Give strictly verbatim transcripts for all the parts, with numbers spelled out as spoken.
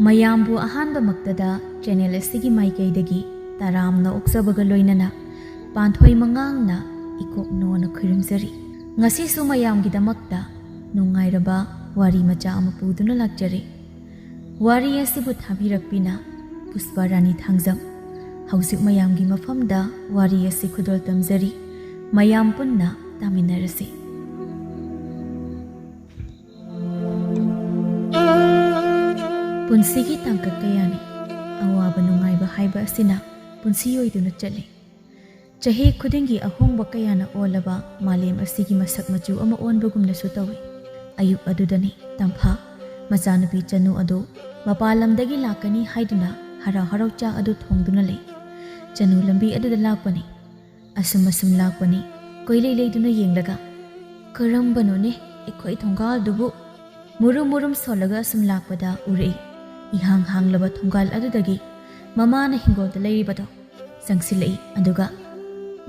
ꯃꯌꯥꯝꯕꯨ ꯑꯍꯥꯟꯕꯃꯛꯇꯗ ꯆꯦꯅꯦꯜ ꯑꯁꯤꯒꯤ ꯃꯥꯏꯀꯩꯗꯒꯤ ꯇꯔꯥꯝꯅ ꯑꯣꯛꯆꯕꯒ ꯂꯣꯏꯅꯅ ꯄꯥꯟꯊꯣꯏ ꯃꯉꯥꯡꯅ ꯏꯀꯣꯛꯅꯣꯅ ꯈꯨꯔꯨꯝꯖꯔꯤ꯫ ꯉꯁꯤꯁꯨ ꯃꯌꯥꯝꯒꯤꯗꯃꯛꯇ ꯅꯨꯡꯉꯥꯏꯔꯕ ꯋꯥꯔꯤ ꯃꯆꯥ ꯑꯃ ꯄꯨꯗꯨꯅ ꯂꯥꯛꯆꯔꯤ꯫ ꯋꯥꯔꯤ ꯑꯁꯤꯕꯨ ꯊꯥꯕꯤꯔꯛꯄꯤꯅ ꯄꯨꯁꯄꯥ ꯔꯥꯅꯤ ꯊꯥꯡꯖꯝ꯫ ꯍꯧꯖꯤꯛ ꯃꯌꯥꯝꯒꯤ ꯃꯐꯝꯗ ꯋꯥꯔꯤ ꯑꯁꯤ ꯈꯨꯗꯣꯜ ꯇꯝꯖꯔꯤ꯫ ꯃꯌꯥꯝ ꯄꯨꯟꯅ ꯇꯥꯃꯤꯟꯅꯔꯁꯤ꯫ ꯄꯨꯟꯁꯤꯒꯤ ꯇꯥꯡꯀꯛ ꯀꯌꯥꯅꯤ꯫ ꯑꯋꯥꯕ ꯅꯨꯡꯉꯥꯏꯕ ꯍꯥꯏꯕ ꯑꯁꯤꯅ ꯄꯨꯟꯁꯤ ꯑꯣꯏꯗꯨꯅ ꯆꯠꯂꯤ꯫ ꯆꯍꯤ ꯈꯨꯗꯤꯡꯒꯤ ꯑꯍꯣꯡꯕ ꯀꯌꯥꯅ ꯑꯣꯜꯂꯕ ꯃꯥꯂꯦꯝ ꯑꯁꯤꯒꯤ ꯃꯁꯛ ꯃꯆꯨ ꯑꯃ ꯑꯣꯟꯕꯒꯨꯝꯅꯁꯨ ꯇꯧꯏ꯫ ꯑꯌꯨꯛ ꯑꯗꯨꯗꯅꯤ ꯇꯝꯐꯥ ꯃꯆꯥꯅꯨꯄꯤ ꯆꯅꯨ ꯑꯗꯨ ꯃꯄꯥꯟ ꯂꯝꯗꯒꯤ ꯂꯥꯛꯀꯅꯤ ꯍꯥꯏꯗꯨꯅ ꯍꯔꯥꯎ ꯍꯔꯥꯎ ꯆꯥꯛ ꯑꯗꯨ ꯊꯣꯡꯗꯨꯅ ꯂꯩ꯫ ꯆꯅꯨ ꯂꯝꯕꯤ ꯑꯗꯨꯗ ꯂꯥꯛꯄꯅꯤ꯫ ꯑꯁꯨꯝ ꯑꯁꯨꯝ ꯂꯥꯛꯄꯅꯤ, ꯀꯣꯏꯂꯩ ꯂꯩꯗꯨꯅ ꯌꯦꯡꯂꯒ꯫ ꯀꯔꯝꯕꯅꯣꯅꯦ ꯑꯩꯈꯣꯏ ꯊꯣꯡꯒꯥꯜꯗꯨꯕꯨ? ꯃꯨꯔꯨꯝ ꯃꯨꯔꯨꯝ ꯁꯣꯜꯂꯒ ꯑꯁꯨꯝ ꯂꯥꯛꯄꯗ ꯎꯔꯛꯏ꯫ ꯏꯍꯥꯡ ꯍꯥꯡꯂꯕ ꯊꯣꯡꯒꯥꯜ ꯑꯗꯨꯗꯒꯤ ꯃꯃꯥꯅ ꯍꯤꯡꯒꯣꯜꯗ ꯂꯩꯔꯤꯕꯗꯣ ꯆꯪꯁꯤꯜꯂꯛꯏ꯫ ꯑꯗꯨꯒ,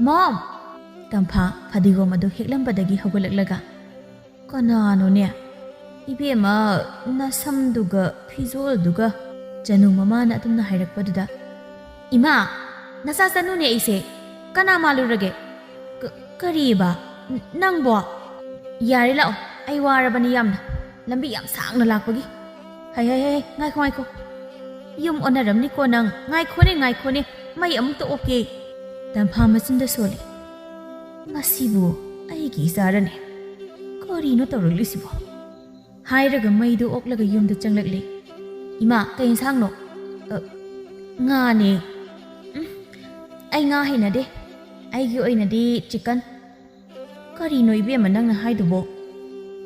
"ꯃꯣꯝ!" ꯇꯝꯐꯥ ꯐꯗꯤꯒꯣꯝ ꯑꯗꯨ ꯍꯦꯛꯂꯝꯕꯗꯒꯤ ꯍꯧꯒꯠꯂꯛꯂꯒ, "ꯀꯅꯥꯅꯣꯅꯦ? ꯏꯕꯦꯝꯃ, ꯅꯁꯝꯗꯨꯒ ꯐꯤꯖꯣꯜꯗꯨꯒ!" ꯆꯅꯨ ꯃꯃꯥꯅ ꯑꯗꯨꯝꯅ ꯍꯥꯏꯔꯛꯄꯗꯨꯗ, "ꯏꯃꯥ, ꯅꯆꯥ ꯆꯅꯨꯅꯦ ꯑꯩꯁꯦ꯫ ꯀꯅꯥ ꯃꯥꯜꯂꯨꯔꯒꯦ? ꯀ-, ꯀꯔꯤꯕ? ꯅ-, ꯅꯪꯕꯣ? ꯌꯥꯔꯦ, ꯂꯥꯛꯑꯣ, ꯑꯩ ꯋꯥꯔꯕꯅꯤ ꯌꯥꯝꯅ, ꯂꯝꯕꯤ ꯌꯥꯝ ꯁꯥꯡꯅ ꯂꯥꯛꯄꯒꯤ꯫ ꯍꯩ, ꯍꯩ, ꯍꯩ, ꯉꯥꯏꯈꯣ, ꯉꯥꯏꯈꯣ꯫ ꯌꯨꯝ ꯑꯣꯟꯅꯔꯝꯅꯤꯀꯣ ꯅꯪ꯫ ꯉꯥꯏꯈꯣꯅꯦ, ꯉꯥꯏꯈꯣꯅꯦ, ꯃꯩ ꯑꯃꯨꯛꯇ ꯑꯣꯛꯀꯦ꯫" ꯇꯝꯐꯥ ꯃꯆꯤꯟꯗ ꯁꯣꯜꯂꯤ꯫ "ꯃꯁꯤꯕꯨ ꯑꯩꯒꯤ ꯏꯆꯥꯔꯅꯦ? ꯀꯔꯤꯅꯣ ꯇꯧꯔꯛꯂꯤꯁꯤꯕꯣ?" ꯍꯥꯏꯔꯒ ꯃꯩꯗꯨ ꯑꯣꯛꯂꯒ ꯌꯨꯝꯗ ꯆꯪꯂꯛꯂꯦ꯫ "ꯏꯃꯥ, ꯀꯩ ꯏꯟꯁꯥꯡꯅꯣ?" "ꯑ, ꯉꯥꯅꯦ꯫" "ꯎꯝ, ꯑꯩ ꯉꯥ ꯍꯩꯅꯗꯦ꯫ ꯑꯩꯒꯤ ꯑꯣꯏꯅꯗꯤ ꯆꯤꯀꯟ꯫" "ꯀꯔꯤꯅꯣ ꯏꯕꯦꯝꯃ ꯅꯪꯅ ꯍꯥꯏꯗꯨꯕꯣ?"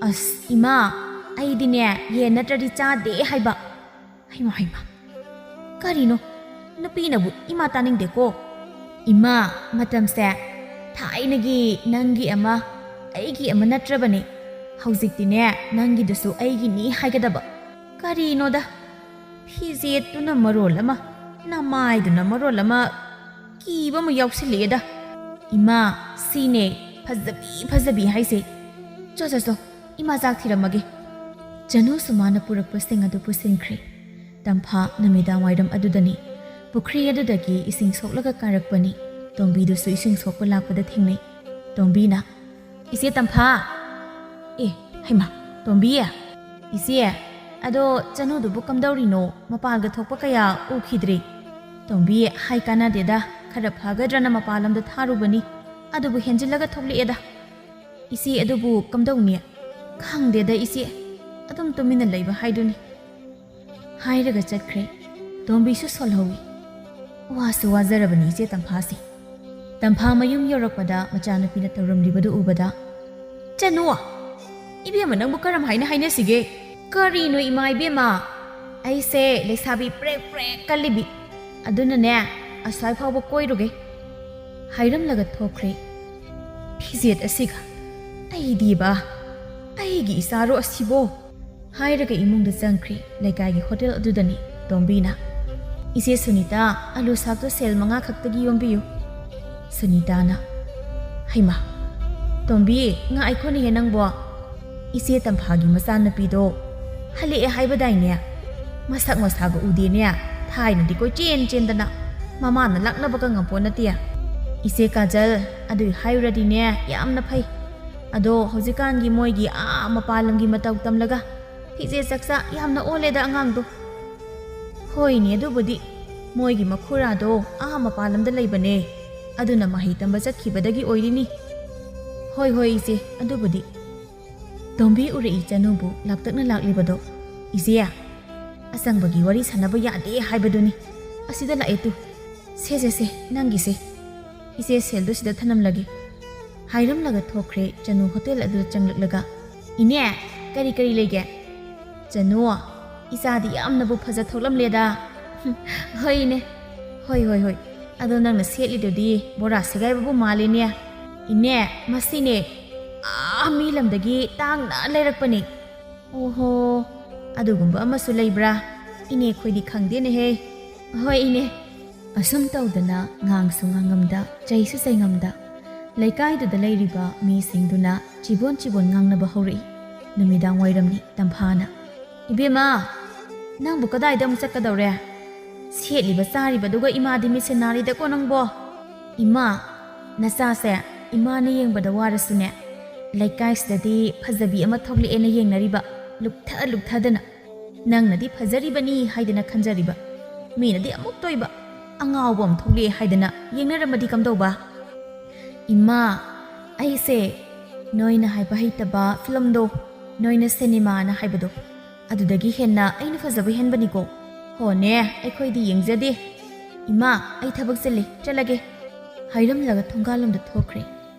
"ꯑꯁ ꯏꯃꯥ, ꯑꯩꯗꯤꯅꯦ ꯌꯦꯟ ꯅꯠꯇ꯭ꯔꯗꯤ ꯆꯥꯗꯦ ꯍꯥꯏꯕ꯫" "ꯍꯩꯃꯥ, ꯍꯩꯃꯥ, ꯀꯔꯤꯅꯣ? ꯅꯨꯄꯤꯅꯕꯨ ꯏꯃꯥ ꯇꯥꯅꯤꯡꯗꯦꯀꯣ꯫" "ꯏꯃꯥ, ꯃꯇꯝꯁꯦ ꯊꯥꯏꯅꯒꯤ ꯅꯪꯒꯤ ꯑꯃ, ꯑꯩꯒꯤ ꯑꯃ ꯅꯠꯇ꯭ꯔꯕꯅꯦ꯫ ꯍꯧꯖꯤꯛꯇꯤꯅꯦ ꯅꯪꯒꯤꯗꯨꯁꯨ ꯑꯩꯒꯤꯅꯤ ꯍꯥꯏꯒꯗꯕ꯫ ꯀꯔꯤꯅꯣꯗ, ꯐꯤꯖꯦꯠꯇꯨꯅ ꯃꯔꯣꯜ ꯑꯃ, ꯅꯃꯥꯏꯗꯨꯅ ꯃꯔꯣꯜ ꯑꯃ, ꯀꯤꯕ ꯑꯃ ꯌꯥꯎꯁꯤꯜꯂꯛꯑꯦꯗ꯫" "ꯏꯃꯥ, ꯁꯤꯅꯦ ꯐꯖꯕꯤ ꯐꯖꯕꯤ ꯍꯥꯏꯁꯦ꯫ ꯆꯣ, ꯆꯣ, ꯆꯣ, ꯏꯃꯥ ꯆꯥꯛ ꯊꯤꯔꯝꯃꯒꯦ꯫" ꯆꯅꯨꯁꯨ ꯃꯥꯅ ꯄꯨꯔꯛꯄꯁꯤꯡ ꯑꯗꯨ ꯄꯨꯁꯤꯟꯈ꯭ꯔꯦ꯫ ꯇꯝꯐꯥ ꯅꯨꯃꯤꯗꯥꯡ ꯋꯥꯏꯔꯝ ꯑꯗꯨꯗꯅꯤ꯫ ꯄꯨꯈ꯭ꯔꯤ ꯑꯗꯨꯗꯒꯤ ꯏꯁꯤꯡ ꯁꯣꯛꯂꯒ ꯀꯥꯔꯛꯄꯅꯤ꯫ ꯇꯣꯝꯕꯤꯗꯨꯁꯨ ꯏꯁꯤꯡ ꯁꯣꯛꯄ ꯂꯥꯛꯄꯗ ꯊꯦꯡꯅꯩ꯫ ꯇꯣꯝꯕꯤꯅ, "ꯏꯆꯦ ꯇꯝꯐꯥ!" "ꯑꯦ, ꯍꯩꯃꯥ, ꯇꯣꯝꯕꯤ! ꯏꯆꯦ, ꯑꯗꯣ ꯆꯅꯨꯗꯨꯕꯨ ꯀꯝꯗꯧꯔꯤꯅꯣ? ꯃꯄꯥꯜꯒ ꯊꯣꯛꯄ ꯀꯌꯥ ꯎꯈꯤꯗ꯭ꯔꯦ꯫" "ꯇꯣꯝꯕꯤ, ꯍꯥꯏ ꯀꯥꯟꯅꯗꯦꯗ, ꯈꯔ ꯐꯒꯗ꯭ꯔꯅ ꯃꯄꯥꯜ ꯂꯝꯗ ꯊꯥꯔꯨꯕꯅꯤ, ꯑꯗꯨꯕꯨ ꯍꯦꯟꯖꯤꯜꯂꯒ ꯊꯣꯛꯂꯛꯑꯦꯗ꯫" "ꯏꯆꯦ, ꯑꯗꯨꯕꯨ ꯀꯝꯗꯧꯅꯤ?" "ꯈꯪꯗꯦꯗ ꯏꯆꯦ, ꯑꯗꯨꯝ ꯇꯨꯃꯤꯟꯅ ꯂꯩꯕ ꯍꯥꯏꯗꯨꯅꯤ꯫" ꯍꯥꯏꯔꯒ ꯆꯠꯈ꯭ꯔꯦ꯫ ꯇꯣꯝꯕꯤꯁꯨ ꯁꯣꯜꯍꯧꯏ꯫ ꯋꯥꯁꯨ ꯋꯥꯖꯔꯕꯅꯤ ꯏꯆꯦ ꯇꯝꯐꯥꯁꯦ꯫ ꯇꯝꯐꯥ ꯃꯌꯨꯝ ꯌꯧꯔꯛꯄꯗ ꯃꯆꯥꯅꯨꯄꯤꯅ ꯇꯧꯔꯝꯂꯤꯕꯗꯨ ꯎꯕꯗ, "ꯆꯅꯨ! ꯏꯕꯦꯝꯃ, ꯅꯪꯕꯨ ꯀꯔꯝ ꯍꯥꯏꯅ ꯍꯥꯏꯅꯁꯤꯒꯦ?" "ꯀꯔꯤꯅꯣ ꯏꯃꯥ ꯏꯕꯦꯝꯃ? ꯑꯩꯁꯦ ꯂꯩꯁꯥꯕꯤ ꯄ꯭ꯔꯦꯛ ꯄ꯭ꯔꯦꯛ ꯀꯜꯂꯤꯕꯤ꯫ ꯑꯗꯨꯅꯅꯦ, ꯑꯁ꯭ꯋꯥꯏ ꯐꯥꯎꯕ ꯀꯣꯏꯔꯨꯒꯦ꯫" ꯍꯥꯏꯔꯝꯂꯒ ꯊꯣꯛꯈ꯭ꯔꯦ꯫ "ꯐꯤꯖꯦꯠ ꯑꯁꯤꯒ ꯑꯩꯗꯤꯕ, ꯑꯩꯒꯤ ꯏꯆꯥꯔꯣ ꯑꯁꯤꯕꯣ?" ꯍꯥꯏꯔꯒ ꯏꯃꯨꯡꯗ ꯆꯪꯈ꯭ꯔꯦ꯫ ꯂꯩꯀꯥꯏꯒꯤ ꯍꯣꯇꯦꯜ ꯑꯗꯨꯗꯅꯤ ꯇꯣꯝꯕꯤꯅ, "ꯏꯆꯦ ꯁꯨꯅꯤꯇꯥ, ꯑꯂꯨ ꯁꯥꯛꯇꯣ ꯁꯦꯜ ꯃꯉꯥ ꯈꯛꯇꯒꯤ ꯌꯣꯝꯕꯤꯌꯨ꯫" ꯁꯨꯅꯤꯇꯥꯅ, "ꯍꯩꯃꯥ, ꯇꯣꯝꯕꯤ, ꯉꯥꯏꯈꯣꯅꯦꯍꯦ ꯅꯪꯕꯣ꯫ ꯏꯆꯦ ꯇꯝꯐꯥꯒꯤ ꯃꯆꯥꯅꯨꯄꯤꯗꯣ ꯍꯜꯂꯛꯑꯦ ꯍꯥꯏꯕꯗꯥꯏꯅꯦ? ꯃꯁꯛ ꯃꯁꯥꯒ ꯎꯗꯦꯅꯦ꯫ ꯊꯥꯏꯅꯗꯤ ꯀꯣꯏꯆꯦꯟ ꯆꯦꯟꯗꯅ ꯃꯃꯥꯅ ꯂꯥꯛꯅꯕꯒ ꯉꯝꯄꯣꯠ ꯅꯠꯇꯦ꯫" "ꯏꯆꯦ ꯀꯥꯖꯜ, ꯑꯗꯨꯏ ꯍꯥꯏꯔꯨꯔꯗꯤꯅꯦ, ꯌꯥꯝꯅ ꯐꯩ꯫ ꯑꯗꯣ ꯍꯧꯖꯤꯛꯀꯥꯟꯒꯤ ꯃꯣꯏꯒꯤ ꯑꯥ ꯃꯄꯥꯟ ꯂꯝꯒꯤ ꯃꯇꯧ ꯇꯝꯂꯒ ꯐꯤꯖꯦ ꯆꯥꯛꯆꯥ ꯌꯥꯝꯅ ꯑꯣꯜꯂꯦꯗ ꯑꯉꯥꯡꯗꯣ꯫" "ꯍꯣꯏꯅꯦ, ꯑꯗꯨꯕꯨꯗꯤ ꯃꯣꯏꯒꯤ ꯃꯈꯨꯔꯥꯗꯣ ꯑꯥ ꯃꯄꯥꯟ ꯂꯝꯗ ꯂꯩꯕꯅꯦ꯫ ꯑꯗꯨꯅ ꯃꯍꯩ ꯇꯝꯕ ꯆꯠꯈꯤꯕꯗꯒꯤ ꯑꯣꯏꯔꯤꯅꯤ꯫" "ꯍꯣꯏ, ꯍꯣꯏ, ꯏꯆꯦ, ꯑꯗꯨꯕꯨꯗꯤ꯫" ꯇꯣꯝꯕꯤ ꯎꯔꯛꯏ ꯆꯅꯨꯕꯨ ꯂꯥꯞꯇꯛꯅ ꯂꯥꯛꯂꯤꯕꯗꯣ꯫ "ꯏꯆꯦ, ꯑꯆꯪꯕꯒꯤ ꯋꯥꯔꯤ ꯁꯥꯟꯅꯕ ꯌꯥꯗꯦ ꯍꯥꯏꯕꯗꯨꯅꯤ꯫ ꯑꯁꯤꯗ ꯂꯥꯛꯑꯦ ꯇꯨ꯫ ꯁꯦ, ꯁꯦ, ꯁꯦ, ꯅꯪꯒꯤꯁꯦ꯫" "ꯏꯆꯦ, ꯁꯦꯜꯗꯨ ꯁꯤꯗ ꯊꯅꯝꯂꯒꯦ꯫" ꯍꯥꯏꯔꯝꯂꯒ ꯊꯣꯛꯈ꯭ꯔꯦ ꯆꯅꯨ ꯍꯣꯇꯦꯜ ꯑꯗꯨꯗ ꯆꯪꯂꯛꯂꯒ꯫ "ꯏꯅꯦ, ꯀꯔꯤ ꯀꯔꯤ ꯂꯩꯒꯦ?" "ꯆꯅꯨ, ꯏꯆꯥꯗꯤ ꯌꯥꯝꯅꯕꯨ ꯐꯖ ꯊꯣꯛꯂꯝꯂꯦꯗ꯫" "ꯍꯣꯏ ꯏꯅꯦ, ꯍꯣꯏ, ꯍꯣꯏ, ꯍꯣꯏ꯫ ꯑꯗꯣ ꯅꯪꯅ ꯁꯦꯠꯂꯤꯗꯨꯗꯤ ꯕꯣꯔꯥ ꯁꯦꯒꯥꯏꯕꯕꯨ ꯃꯥꯜꯂꯤꯅꯦ꯫" "ꯏꯅꯦ, ꯃꯁꯤꯅꯦ ꯑꯥ ꯃꯤ ꯂꯝꯗꯒꯤ ꯇꯥꯡꯅ ꯂꯩꯔꯛꯄꯅꯦ꯫" "ꯑꯣꯍꯣ, ꯑꯗꯨꯒꯨꯝꯕ ꯑꯃꯁꯨ ꯂꯩꯕ꯭ꯔꯥ? ꯏꯅꯦ, ꯑꯩꯈꯣꯏꯗꯤ ꯈꯪꯗꯦꯅꯦꯍꯦ꯫" "ꯍꯣꯏ ꯏꯅꯦ꯫" ꯑꯁꯨꯝ ꯇꯧꯗꯅ ꯉꯥꯡꯁꯨ ꯉꯥꯡꯉꯝꯗ, ꯆꯩꯁꯨ ꯆꯩꯉꯝꯗ, ꯂꯩꯀꯥꯏꯗꯨꯗ ꯂꯩꯔꯤꯕ ꯃꯤꯁꯤꯡꯗꯨꯅ ꯆꯤꯕꯣꯟ ꯆꯤꯕꯣꯟ ꯉꯥꯡꯅꯕ ꯍꯧꯔꯛꯏ꯫ ꯅꯨꯃꯤꯗꯥꯡ ꯋꯥꯏꯔꯝꯅꯤ꯫ ꯇꯝꯐꯥꯅ, "ꯏꯕꯦꯝꯃ, "ꯅꯪꯕꯨ ꯀꯗꯥꯏꯗ ꯑꯃꯨꯛ ꯆꯠꯀꯗꯧꯔꯦ? ꯁꯦꯠꯂꯤꯕ ꯆꯥꯔꯤꯕꯗꯨꯒ ꯏꯃꯥꯗꯤ ꯃꯤꯠꯁꯦ ꯅꯥꯔꯤꯗꯀꯣ ꯅꯪꯕꯣ꯫ ꯏꯃꯥ, ꯅꯆꯥꯁꯦ ꯏꯃꯥꯅ ꯌꯦꯡꯕꯗ ꯋꯥꯔꯁꯨꯅꯦ, ꯂꯩꯀꯥꯏꯁꯤꯗꯗꯤ ꯐꯖꯕꯤ ꯑꯃ ꯊꯣꯛꯂꯛꯑꯦꯅ ꯌꯦꯡꯅꯔꯤꯕ, ꯂꯨꯞꯊ ꯂꯨꯞꯊꯗꯅ꯫ ꯅꯪꯅꯗꯤ ꯐꯖꯔꯤꯕꯅꯤ ꯍꯥꯏꯗꯅ ꯈꯟꯖꯔꯤꯕ, ꯃꯤꯅꯗꯤ ꯑꯃꯨꯛꯇ ꯑꯣꯏꯕ ꯑꯉꯥꯎꯕ ꯑꯃ ꯊꯣꯛꯂꯛꯑꯦ ꯍꯥꯏꯗꯅ ꯌꯦꯡꯅꯔꯝꯃꯗꯤ ꯀꯝꯗꯧꯕ?" "ꯏꯃꯥ, ꯑꯩꯁꯦ ꯅꯣꯏꯅ ꯍꯥꯏꯕ ꯍꯩꯇꯕ ꯐꯤꯂꯝꯗꯣ, ꯅꯣꯏꯅ ꯁꯤꯅꯦꯃꯥꯅ ꯍꯥꯏꯕꯗꯣ, ꯑꯗꯨꯗꯒꯤ ꯍꯦꯟꯅ ꯑꯩꯅ ꯐꯖꯕ ꯍꯦꯟꯕꯅꯤꯀꯣ꯫ ꯍꯣꯅꯦ, ꯑꯩꯈꯣꯏꯗꯤ ꯌꯦꯡꯖꯗꯦ꯫ ꯏꯃꯥ, ꯑꯩ ꯊꯕꯛ ꯆꯤꯜꯂꯤ, ꯆꯠꯂꯒꯦ," ꯍꯥꯏꯔꯝꯂꯒ ꯊꯣꯡꯒꯥꯜꯂꯣꯝꯗ ꯊꯣꯛꯈ꯭ꯔꯦ꯫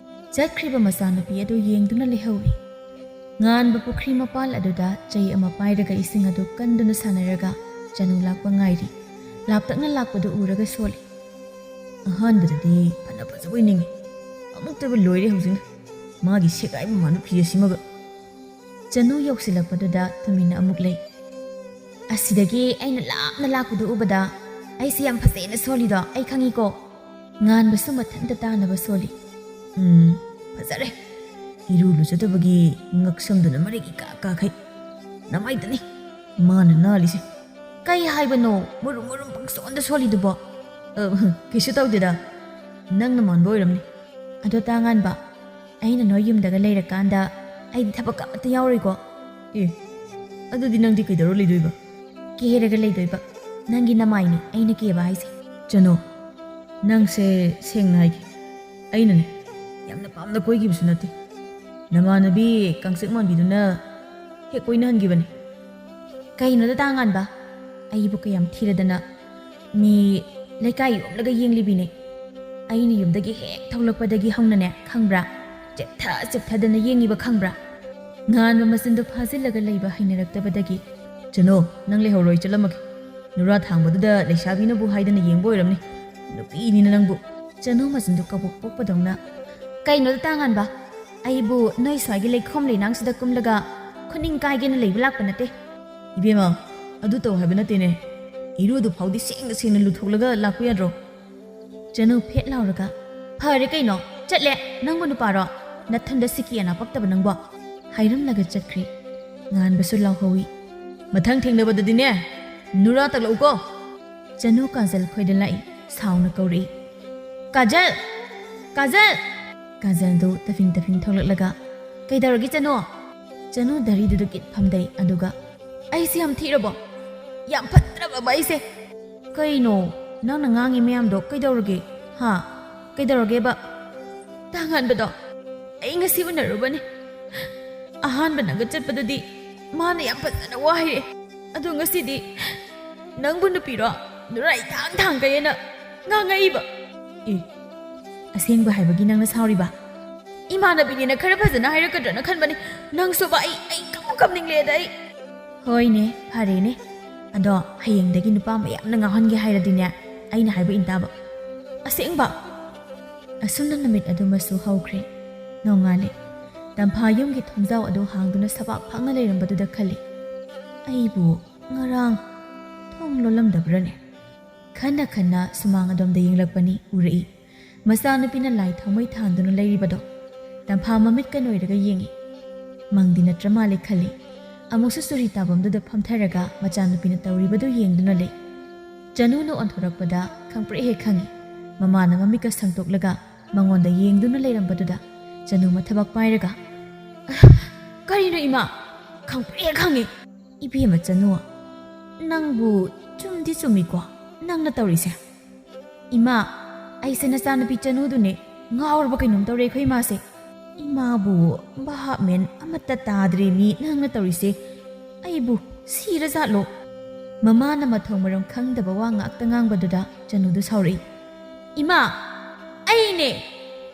ꯆꯠꯈ꯭ꯔꯤꯕ ꯃꯆꯥꯅꯨꯄꯤ ꯑꯗꯨ ꯌꯦꯡꯗꯨꯅ ꯂꯩꯍꯧꯔꯤ꯫ ꯉꯥꯟꯕ ꯄꯨꯈ꯭ꯔꯤ ꯃꯄꯥꯜ ꯑꯗꯨꯗ ꯆꯩ ꯑꯃ ꯄꯥꯏꯔꯒ ꯏꯁꯤꯡ ꯑꯗꯨ ꯀꯟꯗꯨꯅ ꯁꯥꯟꯅꯔꯒ ꯆꯅꯨ ꯂꯥꯛꯄ ꯉꯥꯏꯔꯤ꯫ ꯂꯥꯞꯇꯛꯅ ꯂꯥꯛꯄꯗꯨ ꯎꯔꯒ ꯁꯣꯜꯂꯤ꯫ "ꯑꯍꯥꯟꯕꯗꯗꯤ ꯐꯅ ꯐꯖꯕꯣꯏ ꯅꯤꯡꯉꯤ, ꯑꯃꯨꯛꯇꯕꯨ ꯂꯣꯏꯔꯦ ꯍꯧꯖꯤꯛꯅ, ꯃꯥꯒꯤ ꯁꯦꯒꯥꯏꯕ ꯃꯥꯟꯕ ꯐꯤ ꯑꯁꯤꯃꯒ!" ꯆꯅꯨ ꯌꯧꯁꯤꯜꯂꯛꯄꯗꯨꯗ ꯇꯨꯃꯤꯟꯅ ꯑꯃꯨꯛ ꯂꯩ꯫ "ꯑꯁꯤꯗꯒꯤ ꯑꯩꯅ ꯂꯥꯞꯅ ꯂꯥꯛꯄꯗꯨ ꯎꯕꯗ ꯑꯩꯁꯦ ꯌꯥꯝ ꯐꯖꯩꯅ ꯁꯣꯜꯂꯤꯗꯣ ꯑꯩ ꯈꯪꯉꯤꯀꯣ?" ꯉꯥꯟꯕꯁꯨ ꯃꯊꯟꯇ ꯇꯥꯅꯕ ꯁꯣꯜꯂꯤ꯫ "ꯎꯝ, ꯐꯖꯔꯦ꯫ ꯏꯔꯨ ꯂꯨꯖꯗꯕꯒꯤ ꯉꯛꯁꯝꯗꯨꯅ ꯃꯔꯤꯛ ꯏꯀꯥ ꯀꯥꯈꯩ꯫ ꯅꯃꯥꯏꯗꯅꯤ ꯃꯥꯅ ꯅꯥꯜꯂꯤꯁꯦ꯫" "ꯀꯩ ꯍꯥꯏꯕꯅꯣ ꯃꯨꯔꯨꯝ ꯃꯨꯔꯨꯝ ꯄꯪꯁꯣꯟꯗ ꯁꯣꯜꯂꯤꯗꯨꯕꯣ?" "ꯑ, ꯀꯩꯁꯨ ꯇꯧꯗꯦꯗ, ꯅꯪꯅ ꯃꯥꯟꯕ ꯑꯣꯏꯔꯝꯅꯤ꯫" "ꯑꯗꯣ ꯇꯥꯉꯥꯟꯕ, ꯑꯩꯅ ꯅꯣꯏ ꯌꯨꯝꯗꯒ ꯂꯩꯔꯀꯥꯟꯗ ꯑꯩꯗꯤ ꯊꯕꯛ ꯑꯃꯠꯇ ꯌꯥꯎꯔꯣꯏꯀꯣ?" "ꯑꯦ, ꯑꯗꯨꯗꯤ ꯅꯪꯗꯤ ꯀꯩꯗꯧꯔ ꯂꯩꯗꯣꯏꯕ?" "ꯀꯦꯔꯒ ꯂꯩꯗꯣꯏꯕ꯫ ꯅꯪꯒꯤ ꯅꯃꯥꯏꯅꯤ ꯑꯩꯅ ꯀꯦꯕ ꯍꯥꯏꯁꯦ꯫" "ꯆꯅꯣ, ꯅꯪꯁꯦ ꯁꯦꯡꯅ ꯍꯥꯏꯒꯦ, ꯑꯩꯅꯅꯦ ꯌꯥꯝꯅ ꯄꯥꯝꯅ ꯀꯣꯏꯈꯤꯕꯁꯨ ꯅꯠꯇꯦ꯫ ꯅꯃꯥꯟꯅꯕꯤ ꯀꯥꯡꯆꯤꯛ ꯃꯥꯟꯕꯤꯗꯨꯅ ꯍꯦꯛ ꯀꯣꯏꯅꯍꯟꯈꯤꯕꯅꯤ꯫" "ꯀꯩꯅꯣꯗ ꯇꯥꯉꯥꯟꯕ, ꯑꯩꯕꯨ ꯀꯌꯥꯝ ꯊꯤꯔꯗꯅ ꯃꯤ ꯂꯩꯀꯥꯏ ꯌꯣꯝꯂꯒ ꯌꯦꯡꯂꯤꯕꯤꯅꯦ꯫ ꯑꯩꯅ ꯌꯨꯝꯗꯒꯤ ꯍꯦꯛ ꯊꯣꯛꯂꯛꯄꯗꯒꯤ ꯍꯧꯅꯅꯦ ꯈꯪꯕ꯭ꯔꯥ, ꯆꯦꯞꯊ ꯆꯦꯞꯊꯗꯅ ꯌꯦꯡꯉꯤꯕ ꯈꯪꯕ꯭ꯔꯥ?" ꯉꯥꯟꯕ ꯃꯆꯤꯟꯗꯨ ꯐꯥꯖꯤꯜꯂꯒ ꯂꯩꯕ ꯍꯩꯅꯔꯛꯇꯕꯗꯒꯤ, "ꯆꯅꯣ, ꯅꯪ ꯂꯩꯍꯧꯔꯣꯏ, ꯆꯠꯂꯝꯃꯒꯦ꯫ ꯅꯨꯔꯥ ꯊꯥꯡꯕꯗꯨꯗ ꯂꯩꯁꯥꯕꯤꯅꯕꯨ ꯍꯥꯏꯗꯅ ꯌꯦꯡꯕ ꯑꯣꯏꯔꯝꯅꯤ꯫ ꯅꯨꯄꯤꯅꯤꯅ ꯅꯪꯕꯨ꯫" ꯆꯅꯨ ꯃꯆꯤꯟꯗꯨ ꯀꯕꯣꯛ ꯄꯣꯛꯄꯗꯧꯅ, "ꯀꯩꯅꯣꯗ ꯇꯥꯉꯥꯟꯕ, ꯑꯩꯕꯨ ꯅꯣꯏ ꯁ꯭ꯋꯥꯏꯒꯤ ꯂꯩꯈꯣꯝ ꯂꯩꯅꯥꯡꯁꯤꯗ ꯀꯨꯝꯂꯒ ꯈꯨꯅꯤꯡ ꯀꯥꯏꯒꯦꯅ ꯂꯩꯕ ꯂꯥꯛꯄ ꯅꯠꯇꯦ꯫" "ꯏꯕꯦꯝꯃ, ꯑꯗꯨ ꯇꯧ ꯍꯥꯏꯕ ꯅꯠꯇꯦꯅꯦ꯫ ꯏꯔꯨꯗꯨ ꯐꯥꯎꯗꯤ ꯁꯦꯡꯅ ꯁꯦꯡꯅ ꯂꯨꯊꯣꯛꯂꯒ ꯂꯥꯛꯄ ꯌꯥꯗ꯭ꯔꯣ?" ꯆꯅꯨ ꯐꯦꯠ ꯂꯥꯎꯔꯒ, "ꯐꯔꯦ ꯀꯩꯅꯣ, ꯆꯠꯂꯦ꯫ ꯅꯪꯕꯨ ꯅꯨꯄꯥꯔꯣ? ꯅꯊꯟꯗ ꯁꯤꯀꯤ ꯑꯅꯥ ꯄꯛꯇꯕ ꯅꯪꯕꯣ?" ꯍꯥꯏꯔꯝꯂꯒ ꯆꯠꯈ꯭ꯔꯦ꯫ ꯉꯥꯟꯕꯁꯨ ꯂꯥꯎꯍꯧꯏ꯫ "ꯃꯊꯪ ꯊꯦꯡꯅꯕꯗꯗꯤꯅꯦ, ꯅꯨꯔꯥ ꯇꯛꯂꯛꯎꯀꯣ꯫" ꯆꯅꯨ ꯀꯥꯖꯜ ꯈꯣꯏꯗ ꯂꯥꯛꯏ, ꯁꯥꯎꯅ ꯀꯧꯔꯛꯏ, "ꯀꯥꯖꯜ! ꯀꯥꯖꯜ!" ꯀꯥꯖꯜꯗꯨ ꯇꯐꯤꯡ ꯇꯐꯤꯡ ꯊꯣꯛꯂꯛꯂꯒ, "ꯀꯩꯗꯧꯔꯒꯦ ꯆꯅꯨ?" ꯆꯅꯨ ꯗꯥꯔꯤꯗꯨꯗ ꯀꯤꯠ ꯐꯝꯗꯩ, ꯑꯗꯨꯒ, "ꯑꯩꯁꯦ ꯌꯥꯝ ꯊꯤꯔꯕꯣ? ꯌꯥꯝ ꯐꯠꯇ꯭ꯔꯕꯕ ꯑꯩꯁꯦ?" "ꯀꯩꯅꯣ? ꯅꯪꯅ ꯉꯥꯡꯉꯤ ꯃꯌꯥꯝꯗꯣ ꯀꯩꯗꯧꯔꯒꯦ? ꯍꯥ? ꯀꯩꯗꯧꯔꯒꯦꯕ?" "ꯇꯥꯡꯍꯟꯕꯗꯣ ꯑꯩ ꯉꯁꯤ ꯎꯅꯔꯨꯕꯅꯦ꯫ ꯑꯍꯥꯟꯕ ꯅꯪꯒ ꯆꯠꯄꯗꯨꯗꯤ ꯃꯥꯅ ꯌꯥꯝ ꯐꯖꯅ ꯋꯥ ꯍꯥꯏꯔꯛꯑꯦ꯫ ꯑꯗꯣ ꯉꯁꯤꯗꯤ ꯅꯪꯕꯨ ꯅꯨꯄꯤꯔꯣ? ꯅꯨꯔꯥ ꯏꯊꯥꯡ ꯊꯥꯡꯒꯩꯅ ꯉꯥꯡꯉꯛꯏꯕ꯫" "ꯑꯦ, ꯑꯁꯦꯡꯕ ꯍꯥꯏꯕꯒꯤ ꯅꯪꯅ ꯁꯥꯎꯔꯤꯕ?" "ꯏꯃꯥꯟꯅꯕꯤꯅꯤꯅ ꯈꯔ ꯐꯖꯅ ꯍꯥꯏꯔꯛꯀꯗ꯭ꯔꯅ ꯈꯟꯕꯅꯤ꯫ ꯅꯪꯁꯨꯕ ꯑꯩ, ꯑꯩ ꯀꯞꯄꯨ ꯀꯞꯅꯤꯡꯂꯦꯗ ꯑꯩ꯫" "ꯍꯣꯏꯅꯦ, ꯐꯔꯦꯅꯦ꯫ ꯑꯗꯣ ꯍꯌꯦꯡꯗꯒꯤ ꯅꯨꯄꯥ ꯃꯌꯥꯝꯅ ꯉꯥꯎꯍꯟꯒꯦ ꯍꯥꯏꯔꯗꯤꯅꯦ, ꯑꯩꯅ ꯍꯥꯏꯕ ꯏꯟ ꯇꯥꯕ꯫" "ꯑꯁꯦꯡꯕ?" ꯑꯁꯨꯝꯅ ꯅꯨꯃꯤꯠ ꯑꯗꯨꯃꯁꯨ ꯍꯧꯈ꯭ꯔꯦ꯫ ꯅꯣꯡꯉꯥꯜꯂꯦ꯫ ꯇꯝꯐꯥ ꯌꯨꯝꯒꯤ ꯊꯣꯡꯖꯥꯎ ꯑꯗꯨ ꯍꯥꯡꯗꯨꯅ ꯁꯕꯥꯛ ꯐꯥꯛꯅ ꯂꯩꯔꯝꯕꯗꯨꯗ ꯈꯜꯂꯤ, "ꯑꯩꯕꯨ ꯉꯔꯥꯡ ꯊꯣꯡ ꯂꯣꯜꯂꯝꯗꯕ꯭ꯔꯅꯦ?" ꯈꯟꯅ ꯈꯟꯅ ꯁꯨꯃꯥꯡ ꯑꯗꯣꯝꯗ ꯌꯦꯡꯂꯛꯄꯅꯤ, ꯎꯔꯛꯏ꯫ ꯃꯆꯥꯅꯨꯄꯤꯅ ꯂꯥꯏ ꯊꯥꯎꯃꯩ ꯊꯥꯟꯗꯨꯅ ꯂꯩꯔꯤꯕꯗꯣ꯫ ꯇꯝꯐꯥ ꯃꯃꯤꯠꯀ ꯅꯣꯏꯔꯒ ꯌꯦꯡꯉꯤ꯫ ꯃꯪꯗꯤ ꯅꯠꯇ꯭ꯔ ꯃꯥꯜꯂꯦ ꯈꯜꯂꯤ꯫ ꯑꯃꯨꯛꯁꯨ ꯆꯨꯔꯤ ꯇꯥꯐꯝꯗꯨꯗ ꯐꯝꯊꯔꯒ ꯃꯆꯥꯅꯨꯄꯤꯅ ꯇꯧꯔꯤꯕꯗꯨ ꯌꯦꯡꯗꯨꯅ ꯂꯩ꯫ ꯆꯅꯨꯅ ꯑꯣꯟꯊꯣꯔꯛꯄꯗ ꯈꯪꯄ꯭ꯔꯦꯛ ꯍꯦꯛ ꯈꯪꯉꯤ꯫ ꯃꯃꯥꯅ ꯃꯃꯤꯠꯀ ꯁꯪꯇꯣꯛꯂꯒ ꯃꯉꯣꯟꯗ ꯌꯦꯡꯗꯨꯅ ꯂꯩꯔꯝꯕꯗꯨꯗ ꯆꯅꯨ ꯃꯊꯕꯥꯛ ꯄꯥꯏꯔꯒ, "ꯀꯔꯤꯅꯣ ꯏꯃꯥ? ꯈꯪꯄ꯭ꯔꯦꯛ ꯍꯦꯛ ꯈꯪꯉꯤ!" "ꯏꯕꯦꯝꯃ ꯆꯅꯨ, ꯅꯪꯕꯨ ꯆꯨꯝꯗꯤ ꯆꯨꯝꯃꯤꯀꯣ ꯅꯪꯅ ꯇꯧꯔꯤꯁꯦ?" "ꯏꯃꯥ, ꯑꯩꯁꯦ ꯅꯆꯥꯅꯨꯄꯤ ꯆꯅꯨꯗꯨꯅꯦ꯫ ꯉꯥꯎꯔꯕ ꯀꯩꯅꯣꯝ ꯇꯧꯔꯦ ꯑꯩꯈꯣꯏ ꯏꯃꯥꯁꯦ꯫ ꯏꯃꯥꯕꯨ ꯚꯥꯞ ꯃꯦꯟ ꯑꯃꯠꯇ ꯇꯥꯗ꯭ꯔꯦ ꯃꯤ ꯅꯪꯅ ꯇꯧꯔꯤꯁꯦ꯫ ꯑꯩꯕꯨ ꯁꯤꯔꯖꯥꯠꯂꯣ?" ꯃꯃꯥꯅ ꯃꯊꯣꯡ ꯃꯔꯝ ꯈꯪꯗꯕ ꯋꯥ ꯉꯥꯛꯇ ꯉꯥꯡꯕꯗꯨꯗ ꯆꯅꯨꯗꯨ ꯁꯥꯎꯔꯛꯏ꯫ "ꯏꯃꯥ, ꯑꯩꯅꯦ꯫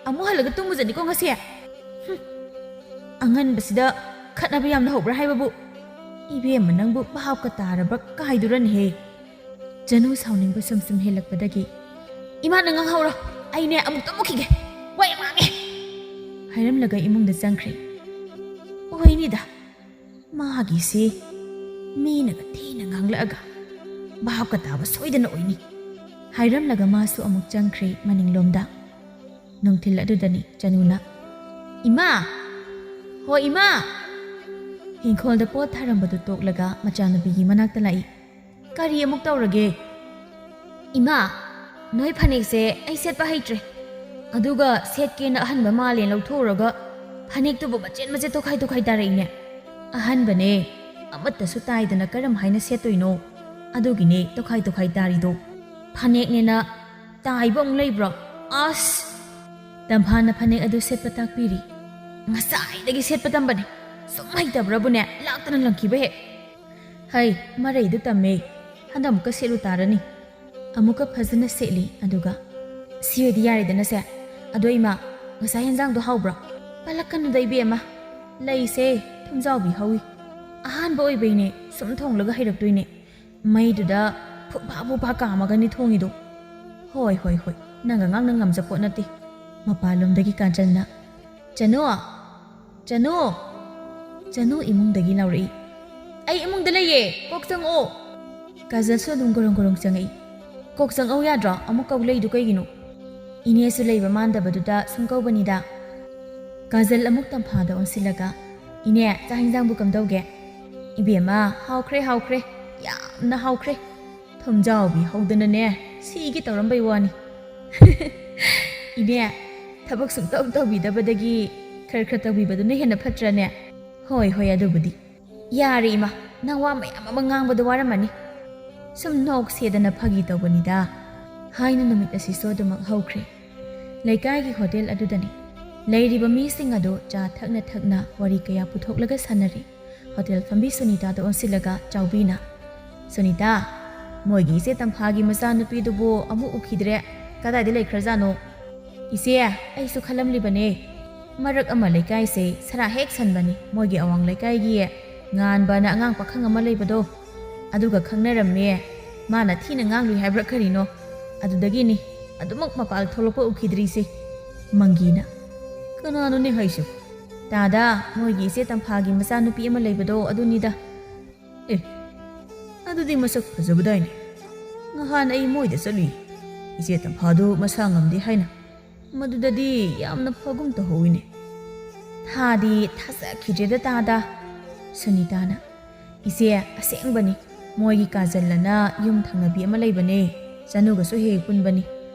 ꯑꯃꯨꯛ ꯍꯜꯂꯒ ꯇꯨꯝꯃꯨꯖꯅꯤꯀꯣ ꯉꯁꯤ꯫ ꯍꯨꯝ, ꯑꯉꯟꯕꯁꯤꯗ ꯈꯠꯅꯕ ꯌꯥꯝꯅ ꯍꯧꯕ꯭ꯔꯥ ꯍꯥꯏꯕꯕꯨ? ꯏꯕꯦꯝꯃ, ꯅꯪꯕꯨ ꯚꯥꯞꯀ ꯇꯥꯔꯕ ꯀꯥꯏꯗꯨꯔꯅꯦꯍꯦ?" ꯆꯅꯨ ꯁꯥꯎꯅꯤꯡꯕ ꯁꯨꯝ ꯁꯨꯝ ꯍꯦꯜꯂꯛꯄꯗꯒꯤ, "ꯏꯃꯥ, ꯅꯪ ꯉꯥꯡꯍꯧꯔꯣ, ꯑꯩꯅꯦ ꯑꯃꯨꯛ ꯇꯨꯝꯃꯨꯈꯤꯒꯦ, ꯋꯥ ꯌꯥꯝ ꯉꯥꯡꯉꯦ!" ꯍꯥꯏꯔꯝꯂꯒ ꯏꯃꯨꯡꯗ ꯆꯪꯈ꯭ꯔꯦ꯫ "ꯑꯣꯏꯅꯤꯗ, ꯃꯥꯒꯤꯁꯤ ꯃꯤꯅꯒ ꯊꯤꯅ ꯉꯥꯡꯂꯛꯑꯒ ꯚꯥꯞꯀ ꯇꯥꯕ ꯁꯣꯏꯗꯅ ꯑꯣꯏꯅꯤ," ꯍꯥꯏꯔꯝꯂꯒ ꯃꯥꯁꯨ ꯑꯃꯨꯛ ꯆꯪꯈ꯭ꯔꯦ ꯃꯅꯤꯡꯂꯣꯝꯗ꯫ ꯅꯨꯡꯊꯤꯜ ꯑꯗꯨꯗꯅꯤ ꯆꯅꯨꯅ, "ꯏꯃꯥ! ꯍꯣ ꯏꯃꯥ!" ꯏꯪꯈꯣꯜꯗ ꯄꯣꯠ ꯊꯥꯔꯝꯕꯗꯨ ꯇꯣꯛꯂꯒ ꯃꯆꯥꯅꯨꯄꯤꯒꯤ ꯃꯅꯥꯛꯇ ꯂꯥꯛꯏ꯫ "ꯀꯔꯤ ꯑꯃꯨꯛ ꯇꯧꯔꯒꯦ?" "ꯏꯃꯥ, ꯅꯣꯏ ꯐꯅꯦꯛꯁꯦ ꯑꯩ ꯁꯦꯠꯄ ꯍꯩꯇ꯭ꯔꯦ꯫ ꯑꯗꯨꯒ ꯁꯦꯠꯀꯦꯅ ꯑꯍꯟꯕ ꯃꯥꯜꯂꯦꯅ ꯂꯧꯊꯣꯛꯎꯔꯒ ꯐꯅꯦꯛꯇꯨꯕꯨ ꯃꯆꯦꯠ ꯃꯆꯦꯠ ꯇꯣꯈꯥꯏ ꯇꯣꯈꯥꯏ ꯇꯥꯔꯛꯏꯅꯦ꯫ ꯑꯍꯟꯕꯅꯦ, ꯑꯃꯠꯇꯁꯨ ꯇꯥꯏꯗꯅ ꯀꯔꯝ ꯍꯥꯏꯅ ꯁꯦꯠꯇꯣꯏꯅꯣ? ꯑꯗꯨꯒꯤꯅꯦ ꯇꯣꯈꯥꯏ ꯇꯣꯈꯥꯏ ꯇꯥꯔꯤꯗꯣ꯫ ꯐꯅꯦꯛꯅꯦꯅ ꯇꯥꯏꯕ ꯑꯃꯨꯛ ꯂꯩꯕ꯭ꯔꯣ? ꯑꯁ!" ꯇꯝꯐꯥꯅ ꯐꯅꯦꯛ ꯑꯗꯨ ꯁꯦꯠꯄ ꯇꯥꯛꯄꯤꯔꯤ꯫ "ꯉꯁꯥꯏꯗꯒꯤ ꯁꯦꯠꯄ ꯇꯝꯕꯅꯦ꯫ ꯁꯨꯝ ꯍꯩꯇꯕ꯭ꯔꯕꯨꯅꯦ, ꯂꯥꯛꯇꯅ ꯂꯪꯈꯤꯕ ꯍꯦꯛ꯫ ꯍꯩ, ꯃꯔꯩꯗꯨ ꯇꯝꯃꯦ꯫ ꯍꯟꯗꯛ ꯑꯃꯨꯛꯀ ꯁꯦꯠꯂꯨ ꯇꯥꯔꯅꯤ꯫" ꯑꯃꯨꯛꯀ ꯐꯖꯅ ꯁꯦꯠꯂꯤ, ꯑꯗꯨꯒ, "ꯁꯤ ꯑꯣꯏꯗꯤ ꯌꯥꯔꯦꯗꯅꯁꯦ꯫ ꯑꯗꯣ ꯏꯃꯥ, ꯉꯁꯥꯏ ꯍꯦꯟꯖꯥꯡꯗꯣ ꯍꯥꯎꯕ꯭ꯔꯣ?" "ꯄꯜꯂꯛꯀꯅꯨꯗ ꯏꯕꯦꯝꯃ, ꯂꯩꯁꯦ ꯊꯨꯝꯖꯥꯎꯕꯤ ꯍꯧꯏ꯫ ꯑꯍꯥꯟꯕ ꯑꯣꯏꯕꯩꯅꯦ, ꯁꯨꯝ ꯊꯣꯡꯂꯒ ꯍꯩꯔꯛꯇꯣꯏꯅꯦ꯫ ꯃꯩꯗꯨꯗ ꯐꯨꯐꯥ ꯐꯨꯐꯥ ꯀꯥꯝꯃꯒꯅꯤ ꯊꯣꯡꯉꯤꯗꯣ꯫" "ꯍꯣꯏ, ꯍꯣꯏ, ꯍꯣꯏ, ꯅꯪꯒ ꯉꯥꯡꯅ ꯉꯝꯖꯄꯣꯠ ꯅꯠꯇꯦ꯫" ꯃꯄꯥꯟꯂꯣꯝꯗꯒꯤ ꯀꯥꯖꯜꯅ, "ꯆꯅꯨ! ꯆꯅꯨ!" ꯆꯅꯨ ꯏꯃꯨꯡꯗꯒꯤ ꯂꯥꯎꯔꯛꯏ꯫ "ꯑꯩ ꯏꯃꯨꯡꯗ ꯂꯩꯌꯦ, ꯀꯣꯛ ꯆꯪꯉꯛꯑꯣ!" ꯀꯥꯖꯜꯁꯨ ꯑꯗꯨꯝ ꯒꯣꯔꯣꯡ ꯒꯣꯔꯣꯡ ꯆꯪꯉꯛꯏ꯫ "ꯀꯣꯛ ꯆꯪꯉꯛꯎ ꯌꯥꯗ꯭ꯔꯣ? ꯑꯃꯨꯛ ꯀꯧ ꯂꯩꯗꯨ ꯀꯩꯒꯤꯅꯣ?" ꯏꯅꯦꯁꯨ ꯂꯩꯕ ꯃꯥꯟꯗꯕꯗꯨꯗ ꯁꯨꯝ ꯀꯧꯕꯅꯤꯗ꯫ ꯀꯥꯖꯜ ꯑꯃꯨꯛ ꯇꯝꯐꯥꯗ ꯑꯣꯟꯁꯤꯜꯂꯒ, "ꯏꯅꯦ, ꯆꯥꯛ ꯍꯤꯟꯖꯥꯡꯕꯨ ꯀꯝꯗꯧꯒꯦ?" "ꯏꯕꯦꯝꯃ, ꯍꯥꯎꯈ꯭ꯔꯦ, ꯍꯥꯎꯈ꯭ꯔꯦ, ꯌꯥꯝꯅ ꯍꯥꯎꯈ꯭ꯔꯦ꯫ ꯊꯨꯝꯖꯥꯎꯕꯤ ꯍꯧꯗꯅꯅꯦ, ꯁꯤꯒꯦ ꯇꯧꯔꯝꯕꯩ ꯋꯥꯅꯤ꯫" "ꯏꯅꯦ, ꯊꯕꯛ ꯁꯨꯡꯇꯧ ꯇꯧꯕꯤꯗꯕꯗꯒꯤ ꯈꯔ ꯈꯔ ꯇꯧꯕꯤꯕꯗꯨꯅ ꯍꯦꯟꯅ ꯐꯠꯇ꯭ꯔꯅꯦ?" "ꯍꯣꯏ, ꯍꯣꯏ, ꯑꯗꯨꯕꯨꯗꯤ꯫" "ꯌꯥꯔꯦ ꯏꯃꯥ, ꯅꯪ ꯋꯥ ꯃꯌꯥꯝ ꯑꯃ ꯉꯥꯡꯕꯗ ꯋꯥꯔꯝꯃꯅꯤ꯫ ꯁꯨꯝ ꯅꯣꯛꯁꯦꯗꯅ ꯐꯥꯒꯤ ꯇꯧꯕꯅꯤꯗ꯫" ꯍꯥꯏꯅ ꯅꯨꯃꯤꯠ ꯑꯁꯤꯁꯨ ꯑꯗꯨꯃꯛ ꯍꯧꯈ꯭ꯔꯦ꯫ ꯂꯩꯀꯥꯏꯒꯤ ꯍꯣꯇꯦꯜ ꯑꯗꯨꯗꯅꯤ꯫ ꯂꯩꯔꯤꯕ ꯃꯤꯁꯤꯡ ꯑꯗꯨ ꯆꯥ ꯊꯛꯅ ꯊꯛꯅ ꯋꯥꯔꯤ ꯀꯌꯥ ꯄꯨꯊꯣꯛꯂꯒ ꯁꯥꯟꯅꯔꯤ꯫ ꯍꯣꯇꯦꯜ ꯐꯝꯕꯤ ꯁꯨꯅꯤꯇꯥꯗ ꯑꯣꯟꯁꯤꯜꯂꯒ ꯆꯥꯎꯕꯤꯅ, "ꯁꯨꯅꯤꯇꯥ, ꯃꯣꯏꯒꯤ ꯏꯆꯦ ꯇꯝꯐꯥꯒꯤ ꯃꯆꯥꯅꯨꯄꯤꯗꯨꯕꯨ ꯑꯃꯨꯛ ꯎꯈꯤꯗ꯭ꯔꯦ꯫ ꯀꯗꯥꯏꯗ ꯂꯩꯈ꯭ꯔꯖꯥꯠꯅꯣ?" "ꯏꯆꯦ, ꯑꯩꯁꯨ ꯈꯜꯂꯝꯂꯤꯕꯅꯦ꯫ ꯃꯔꯛ ꯑꯃ ꯂꯩꯀꯥꯏꯁꯦ ꯁꯔꯥ ꯍꯦꯛ ꯁꯟꯕꯅꯤ꯫ ꯃꯣꯏꯒꯤ ꯑꯋꯥꯡ ꯂꯩꯀꯥꯏꯒꯤ ꯉꯥꯟꯕꯅ ꯑꯉꯥꯡ ꯄꯥꯈꯪ ꯑꯃ ꯂꯩꯕꯗꯣ, ꯑꯗꯨꯒ ꯈꯪꯅꯔꯝꯃꯦ꯫ ꯃꯥꯅ ꯊꯤꯅ ꯉꯥꯡꯂꯨꯏ ꯍꯥꯏꯕ꯭ꯔꯥ ꯀꯔꯤꯅꯣ, ꯑꯗꯨꯗꯒꯤꯅꯤ ꯑꯗꯨꯃꯛ ꯃꯄꯥꯜ ꯊꯣꯛꯂꯛꯄ ꯎꯈꯤꯗ꯭ꯔꯤꯁꯦ꯫" ꯃꯪꯒꯤꯅ, "ꯀꯅꯥꯅꯣꯅꯦ ꯍꯥꯏꯁꯤꯕꯨ?" "ꯇꯥꯗ, ꯃꯣꯏꯒꯤ ꯏꯆꯦ ꯇꯝꯐꯥꯒꯤ ꯃꯆꯥꯅꯨꯄꯤ ꯑꯃ ꯂꯩꯕꯗꯣ ꯑꯗꯨꯅꯤꯗ꯫" "ꯑꯦ, ꯑꯗꯨꯗꯤ ꯃꯁꯛ ꯐꯖꯕꯗꯥꯏꯅꯦ꯫ ꯉꯍꯥꯟ ꯑꯩ ꯃꯣꯏꯗ ꯆꯠꯂꯨꯏ꯫ ꯏꯆꯦ ꯇꯝꯐꯥꯗꯨ ꯃꯁꯥ ꯉꯝꯗꯦ ꯍꯥꯏꯅ꯫ ꯃꯗꯨꯗꯗꯤ ꯌꯥꯝꯅ ꯐꯒꯨꯝ ꯇꯧꯍꯧꯋꯤꯅꯦ꯫" "ꯊꯥꯗꯤ ꯊꯥꯖꯈꯤꯗ꯭ꯔꯦꯗ ꯇꯥꯗ꯫ ꯁꯨꯅꯤꯇꯥꯅ, "ꯏꯆꯦ, ꯑꯁꯦꯡꯕꯅꯤ, ꯃꯣꯏꯒꯤ ꯀꯥꯖꯜ ꯑꯅ ꯌꯨꯝ ꯊꯪꯅꯕꯤ ꯑꯃ ꯂꯩꯕꯅꯦ, ꯆꯅꯨꯒꯁꯨ ꯍꯦꯛ ꯍꯦꯛ ꯄꯨꯟꯕꯅꯤ꯫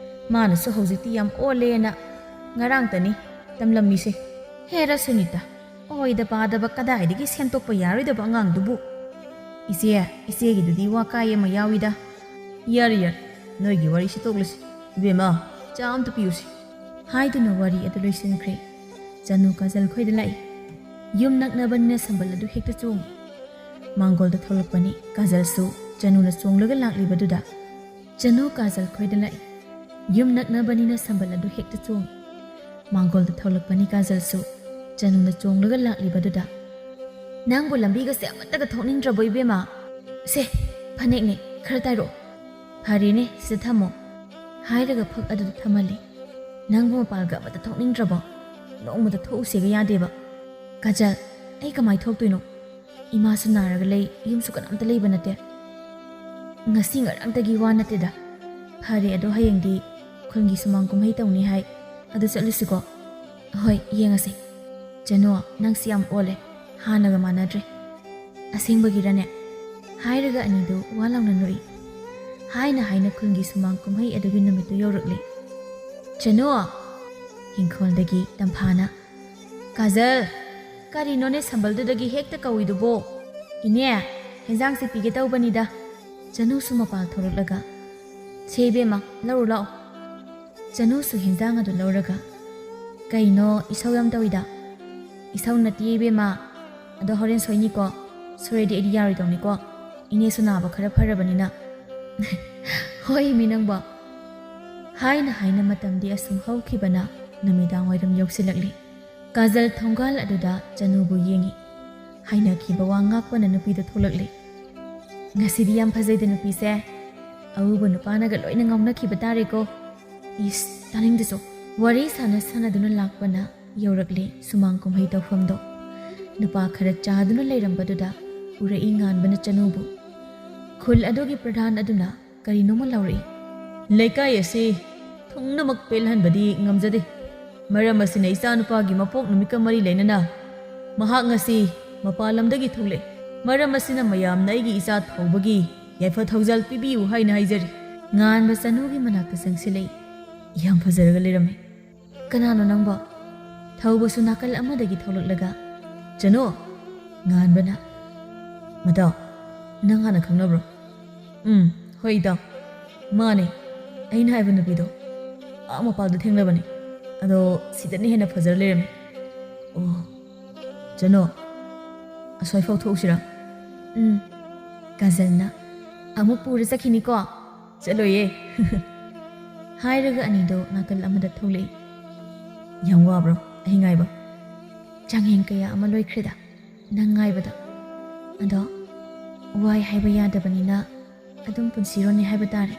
ꯃꯥꯅꯁꯨ ꯍꯧꯖꯤꯛꯇꯤ ꯌꯥꯝ ꯑꯣꯜꯂꯦꯅ ꯉꯔꯥꯡꯇꯅꯤ ꯇꯝꯂꯝꯃꯤꯁꯦ꯫ ꯍꯦꯔꯥ ꯁꯨꯅꯤꯇꯥ, ꯑꯣꯏꯗ ꯄꯥꯗꯕ ꯀꯗꯥꯏꯗꯒꯤ ꯁꯦꯝꯗꯣꯛꯄ ꯌꯥꯔꯣꯏꯗꯕ ꯑꯉꯥꯡꯗꯨꯕꯨ꯫ ꯏꯆꯦ, ꯏꯆꯦꯒꯤꯗꯨꯗꯤ ꯋꯥꯀꯥꯏ ꯑꯃ ꯌꯥꯎꯏꯗ꯫ ꯌꯥꯔꯦ, ꯌꯥꯔꯦ, ꯅꯣꯏꯒꯤ ꯋꯥꯔꯤꯁꯤ ꯇꯣꯛꯂꯁꯤ꯫ ꯏꯕꯦꯝꯃ, ꯆꯥ ꯑꯝꯇ ꯄꯤꯌꯨꯁꯤ꯫" ꯍꯥꯏꯗꯨꯅ ꯋꯥꯔꯤ ꯑꯗꯨ ꯂꯣꯏꯁꯤꯟꯈ꯭ꯔꯦ꯫ ꯆꯅꯨ ꯀꯥꯖꯜ ꯈꯣꯏꯗ ꯂꯥꯛꯏ꯫ ꯌꯨꯝ ꯅꯛꯅꯕꯅꯤꯅ ꯁꯝꯕꯜ ꯑꯗꯨ ꯍꯦꯛꯇ ꯆꯣꯡꯏ꯫ ꯃꯥꯡꯒꯣꯜꯗ ꯊꯣꯛꯂꯛꯄꯅꯤ ꯀꯥꯖꯜꯁꯨ ꯆꯅꯨꯅ ꯆꯣꯡꯂꯒ ꯂꯥꯛꯂꯤꯕꯗꯨꯗ꯫ ꯆꯅꯨ ꯀꯥꯖꯜ ꯈꯣꯏꯗ ꯂꯥꯛꯏ꯫ ꯌꯨꯝ ꯅꯛꯅꯕꯅꯤꯅ ꯁꯝꯕꯜ ꯑꯗꯨ ꯍꯦꯛꯇ ꯆꯣꯡꯏ꯫ ꯃꯥꯡꯒꯣꯜꯗ ꯊꯣꯛꯂꯛꯄꯅꯤ ꯀꯥꯖꯜꯁꯨ ꯆꯅꯨꯅ ꯆꯣꯡꯂꯒ ꯂꯥꯛꯂꯤꯕꯗꯨꯗ꯫ "ꯅꯪꯕꯨ ꯂꯝꯕꯤꯒꯁꯦ ꯑꯃꯠꯇꯒ ꯊꯣꯛꯅꯤꯡꯗ꯭ꯔꯕꯣ ꯏꯕꯦꯝꯃ? ꯁꯦ, ꯐꯅꯦꯛꯅꯦ, ꯈꯔ ꯇꯥꯏꯔꯛꯑꯣ꯫ ꯐꯔꯦꯅꯦ, ꯁꯤꯗ ꯊꯝꯃꯣ꯫" ꯍꯥꯏꯔꯒ ꯐꯛ ꯑꯗꯨꯗ ꯊꯝꯍꯜꯂꯤ꯫ "ꯅꯪꯕꯨ ꯃꯄꯥꯜꯒ ꯑꯃꯠꯇ ꯊꯣꯛꯅꯤꯡꯗ꯭ꯔꯕꯣ? ꯅꯣꯡꯃꯇ ꯊꯣꯛꯎꯁꯦꯒ ꯌꯥꯗꯦꯕ꯫ ꯀꯥꯖꯜ, ꯑꯩ ꯀꯃꯥꯏ ꯊꯣꯛꯇꯣꯏꯅꯣ? ꯏꯃꯥꯁꯨ ꯅꯥꯔꯒ ꯂꯩ, ꯌꯨꯝꯁꯨ ꯀꯅꯥꯝꯇ ꯂꯩꯕ ꯅꯠꯇꯦ꯫ ꯉꯁꯤ ꯉꯔꯥꯡꯇꯒꯤ ꯋꯥ ꯅꯠꯇꯦꯗ꯫ ꯐꯔꯦ, ꯑꯗꯣ ꯍꯌꯦꯡꯗꯤ ꯈꯨꯜꯒꯤ ꯁꯨꯃꯥꯡ ꯀꯨꯝꯍꯩ ꯇꯧꯅꯤ ꯍꯥꯏ, ꯑꯗꯨ ꯆꯠꯂꯨꯁꯤꯀꯣ꯫" "ꯍꯣꯏ, ꯌꯦꯡꯉꯁꯦ꯫" "ꯆꯅꯨ, ꯅꯪꯁꯤ ꯌꯥꯝ ꯑꯣꯜꯂꯦ, ꯍꯥꯟꯅꯒ ꯃꯥꯟꯅꯗ꯭ꯔꯦ꯫" "ꯑꯁꯦꯡꯕꯒꯤꯔꯅꯦ?" ꯍꯥꯏꯔꯒ ꯑꯅꯤꯗꯨ ꯋꯥ ꯂꯥꯎꯅ ꯅꯣꯛꯏ꯫ ꯍꯥꯏꯅ ꯍꯥꯏꯅ ꯈꯨꯜꯒꯤ ꯁꯨꯃꯥꯡ ꯀꯨꯝꯍꯩ ꯑꯗꯨꯒꯤ ꯅꯨꯃꯤꯠꯇꯨ ꯌꯧꯔꯛꯂꯦ꯫ "ꯆꯅꯨ!" ꯏꯪꯈꯣꯜꯗꯒꯤ ꯇꯝꯐꯥꯅ, "ꯀꯥꯖꯜ, ꯀꯔꯤꯅꯣꯅꯦ ꯁꯝꯕꯜꯗꯨꯗꯒꯤ ꯍꯦꯛꯇ ꯀꯧꯏꯗꯨꯕꯣ?" "ꯏꯅꯦ, ꯍꯦꯟꯖꯥꯡꯁꯦ ꯄꯤꯒꯦ ꯇꯧꯕꯅꯤꯗ꯫" ꯆꯅꯨꯁꯨ ꯃꯄꯥꯜ ꯊꯣꯔꯛꯂꯒ, "ꯁꯦ ꯏꯕꯦꯝꯃ, ꯂꯧꯔꯨ ꯂꯥꯛꯑꯣ꯫" ꯆꯅꯨꯁꯨ ꯍꯦꯟꯖꯥꯡ ꯑꯗꯨ ꯂꯧꯔꯒ, "ꯀꯩꯅꯣ ꯏꯁꯧ ꯌꯥꯝ ꯇꯧꯏꯗ?" "ꯏꯁꯧ ꯅꯠꯇꯦ ꯏꯕꯦꯝꯃ, ꯑꯗꯣ ꯍꯣꯔꯦꯟ ꯁꯣꯏꯅꯤꯀꯣ꯫ ꯁꯣꯏꯔꯗꯤ ꯑꯩꯗꯤ ꯌꯥꯔꯣꯏꯗꯧꯅꯤꯀꯣ, ꯏꯅꯦꯁꯨ ꯅꯥꯕ ꯈꯔ ꯐꯔꯕꯅꯤꯅ꯫" "ꯍꯣꯏ ꯃꯤ ꯅꯪꯕꯣ꯫" ꯍꯥꯏꯅ ꯍꯥꯏꯅ ꯃꯇꯝꯗꯤ ꯑꯁꯨꯝ ꯍꯧꯈꯤꯕꯅ ꯅꯨꯃꯤꯗꯥꯡ ꯋꯥꯏꯔꯝ ꯌꯧꯁꯤꯜꯂꯛꯂꯤ꯫ ꯀꯥꯖꯜ ꯊꯣꯡꯒꯥꯜ ꯑꯗꯨꯗ ꯆꯅꯨꯕꯨ ꯌꯦꯡꯏ꯫ ꯍꯥꯏꯅꯈꯤꯕ ꯋꯥ ꯉꯥꯛꯄꯅ ꯅꯨꯄꯤꯗ ꯊꯣꯛꯂꯛꯂꯤ꯫ "ꯉꯁꯤꯗꯤ ꯌꯥꯝ ꯐꯖꯩꯗ ꯅꯨꯄꯤꯁꯦ꯫ ꯑꯎꯕ ꯅꯨꯄꯥꯅꯒ ꯂꯣꯏꯅ ꯉꯥꯎꯅꯈꯤꯕ ꯇꯥꯔꯦꯀꯣ꯫" "ꯏꯁ, ꯇꯥꯅꯤꯡꯗꯦꯆꯣ꯫" ꯋꯥꯔꯤ ꯁꯥꯟꯅ ꯁꯥꯟꯅꯗꯨꯅ ꯂꯥꯛꯄꯅ ꯌꯧꯔꯛꯂꯦ ꯁꯨꯃꯥꯡ ꯀꯨꯝꯍꯩ ꯇꯧꯐꯝꯗꯣ꯫ ꯅꯨꯄꯥ ꯈꯔ ꯆꯥꯗꯨꯅ ꯂꯩꯔꯝꯕꯗꯨꯗ ꯎꯔꯛꯏ ꯉꯥꯟꯕꯅ ꯆꯅꯨꯕꯨ꯫ ꯈꯨꯜ ꯑꯗꯨꯒꯤ ꯄ꯭ꯔꯙꯥꯟ ꯑꯗꯨꯅ ꯀꯔꯤꯅꯣꯃ ꯂꯥꯎꯔꯛꯏ꯫ "ꯂꯩꯀꯥꯏ ꯑꯁꯤ ꯊꯨꯡꯅꯃꯛ ꯄꯦꯜꯍꯟꯕꯗꯤ ꯉꯝꯖꯗꯦ꯫ ꯃꯔꯝ ꯑꯁꯤꯅ ꯏꯆꯥꯅꯨꯄꯥꯒꯤ ꯃꯄꯣꯛ ꯅꯨꯃꯤꯠꯀ ꯃꯔꯤ ꯂꯩꯅꯅ ꯃꯍꯥꯛ ꯉꯁꯤ ꯃꯄꯥꯟ ꯂꯝꯗꯒꯤ ꯊꯣꯛꯂꯛꯑꯦ꯫ ꯃꯔꯝ ꯑꯁꯤꯅ ꯃꯌꯥꯝꯅ ꯑꯩꯒꯤ ꯏꯆꯥ ꯊꯧꯕꯒꯤ ꯌꯥꯏꯐ ꯊꯧꯖꯥꯜ ꯄꯤꯕꯤꯌꯨ ꯍꯥꯏꯅ ꯍꯥꯏꯖꯔꯤ꯫ ꯉꯥꯟꯕ ꯆꯅꯨꯒꯤ ꯃꯅꯥꯛꯇ ꯆꯪꯁꯤꯜꯂꯛꯏ꯫ ꯌꯥꯝ ꯐꯖꯔꯒ ꯂꯩꯔꯝꯃꯦ꯫ "ꯀꯅꯥꯅꯣ ꯅꯪꯕꯣ?" ꯊꯧꯕꯁꯨ ꯅꯥꯀꯜ ꯑꯃꯗꯒꯤ ꯊꯣꯛꯂꯛꯂꯒ, "ꯆꯅꯨ!" ꯉꯥꯟꯕꯅ, "ꯃꯇꯥꯎ, ꯅꯪ ꯍꯥꯟꯅ ꯈꯪꯅꯕ꯭ꯔꯣ?" "ꯎꯝ, ꯍꯣꯏ ꯏꯇꯥꯎ, ꯃꯥꯅꯦ, ꯑꯩꯅ ꯍꯥꯏꯕ ꯅꯨꯄꯤꯗꯣ꯫ ꯑꯥ ꯃꯄꯥꯜꯗ ꯊꯦꯡꯅꯕꯅꯦ, ꯑꯗꯣ ꯁꯤꯗꯅ ꯍꯦꯟꯅ ꯐꯖꯔ ꯂꯩꯔꯝꯃꯦ꯫ ꯑꯣ, ꯆꯅꯨ, ꯑꯁ꯭ꯋꯥꯏꯐꯥꯎ ꯊꯣꯛꯎꯁꯤꯔꯥ?" "ꯎꯝ꯫" ꯀꯥꯖꯜꯅ, "ꯑꯃꯨꯛ ꯄꯨꯔ ꯆꯠꯈꯤꯅꯤꯀꯣ?" "ꯆꯠꯂꯣꯏꯌꯦ꯫" ꯍꯥꯏꯔꯒ ꯑꯅꯤꯗꯣ ꯅꯥꯀꯜ ꯑꯃꯗ ꯊꯣꯛꯂꯛꯏ꯫ "ꯌꯥꯝ ꯋꯥꯕ꯭ꯔꯣ ꯑꯩ ꯉꯥꯏꯕ?" "ꯆꯥꯡꯌꯦꯡ ꯀꯌꯥ ꯑꯃ ꯂꯣꯏꯈ꯭ꯔꯦꯗ ꯅꯪ ꯉꯥꯏꯕꯗ꯫ ꯑꯗꯣ ꯋꯥꯏ ꯍꯥꯏꯕ ꯌꯥꯗꯕꯅꯤꯅ ꯑꯗꯨꯝ ꯄꯨꯟꯁꯤꯔꯣꯅꯦ ꯍꯥꯏꯕ ꯇꯥꯔꯦ꯫"